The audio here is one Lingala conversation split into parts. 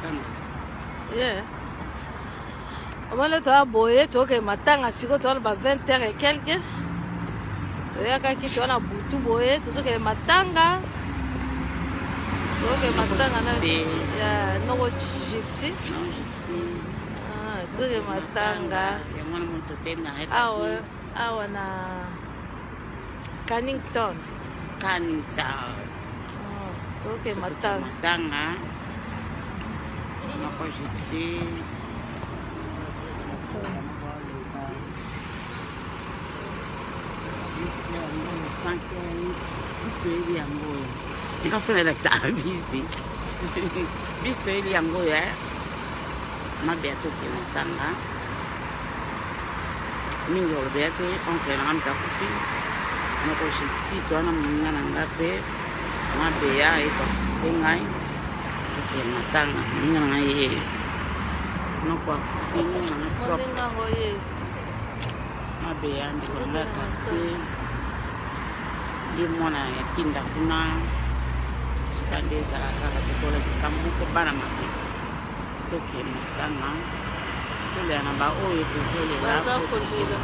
matanga. Yeah. Omoni toya boye tokende matanga sikoyo toya na ba 20 heures et quelque toyakaki toya na butu boye tozokende matanga tozokende matanga na ya noko gypsy. Ah, tozokende matanga awa awa na Cannington. Cannington. Ah, tozokende matanga. Matanga. Noko gypsy. Bisi toyebi yango oyo ndikafuna elakisa bisi bisi toyebi yango oyo eh. Mabe ya tokende ntanga mingi olobela te oncle nanga moto akufi noko gypsy to wana moninga na nga mpe mabeya aye koasiste ngai tokende matanga moninga na ngai ye noko akufi moninga na propre mabeya ndeko na ngai ya quartier ye mwana ya kinda kuna suka nde ezala kaka tokola esika moko bana mabe tokende matanga tolela na baoyo tozolela. Baza kolela.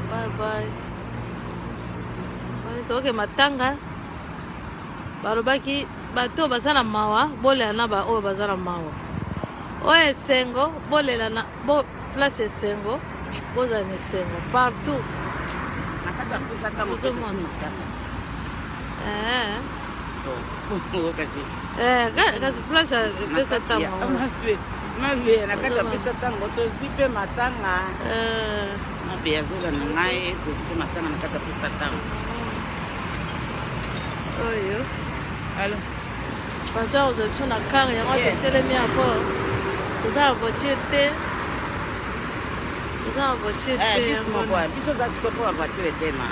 Bye bye. Toke matanga balobaki bato oyo baza na mawa bolela na baoyo baza na mawa oyo esengo bolela na bo place esengo bozala na esengo partout. Ozomona eh. Eh, kasi place epesa ntango mabe na kati apesa ntango tozwi mpe matanga eh. Mabe azolanda ngai tozwi mpe matanga na kati apesa ntango. Oyo alo baza kozwa biso na car yango totelemi yango toza na voiture te toza na voiture te. Biso oza sikoyo mpo bavoiture etema.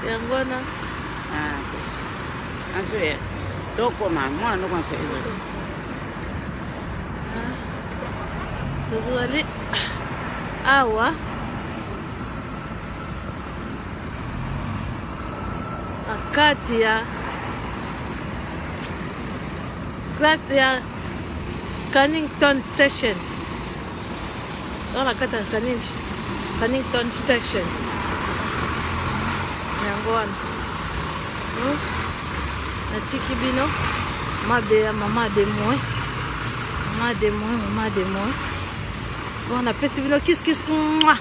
Yango wana. Azoya tokoma mwana ndoko nso ezo. Tozali awa na kati ya strat ya Cannington Station toza na kati ya Cannington Station yango wana. Natiki bino mabeya mama de moi mama de moi mama de moi. Bon, napesi bino kiss kiss. Mwah.